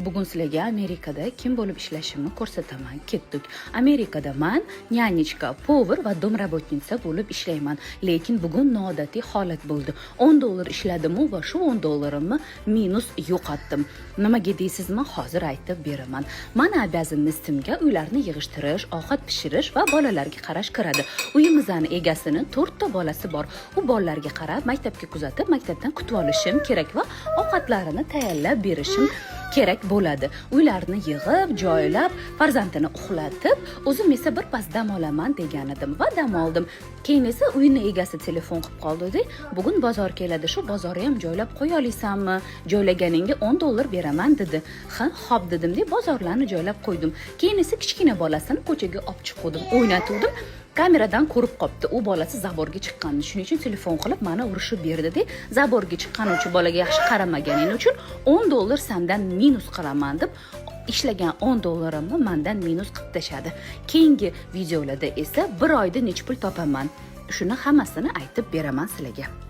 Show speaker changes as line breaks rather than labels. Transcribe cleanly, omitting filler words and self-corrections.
Bugun sizlarga Amerikada kim bo'lib ishlashimni ko'rsataman. Ketdik. Amerikada man нянечка, повар va домработница bo'lib ishlayman. Lekin bugun noodatiy holat bo'ldi. 10 dollar ishladimu va shu 10 dollarimni minus yo'qotdim. Nimaga deysizmi? Hozir aytib beraman. Mani обязанность imga uylarni yig'ishtirish, ovqat pishirish va bolalarga qarash kiradi. Uyimizni egasini to'rtta bolasi bor. U bolalarga qarab, maktabga kuzatib, maktabdan kutib olishim kerak va ovqatlarini tayyorlab berishim kerak bo'ladi. Uylarni yig'ib, joylab, farzandini uxlatib, o'zim esa bir pas dam olaman degan edim va dam oldim. Keyin esa uyni egasi telefon qilib qoldida, "Bugun bozor keladi, shu bozorni ham joylab qo'ya olasanmi? Joylaganingga 10 dollar beraman", dedi. "Ha, xo'p", dedim deb bozorlarni joylab qo'ydim. Keyin esa kichkina bolasini ko'chaga olib chiquvdim, o'ynatuvdim. Kameradan ko'rib qolibdi u bolasi забор ga chiqqanini. Shuning uchun telefon qilib, mani urishib berdida, "Забор ga chiqqani uchun, bolaga yaxshi qaramaganing uchun 10 dollar sandan minus qilaman", deb ishlagan 10 dollarimni mandan minus qilib tashladi. Keyingi videolarda esa bir oyda necha pul topaman, shuni hammasini aytib beraman sizlarga.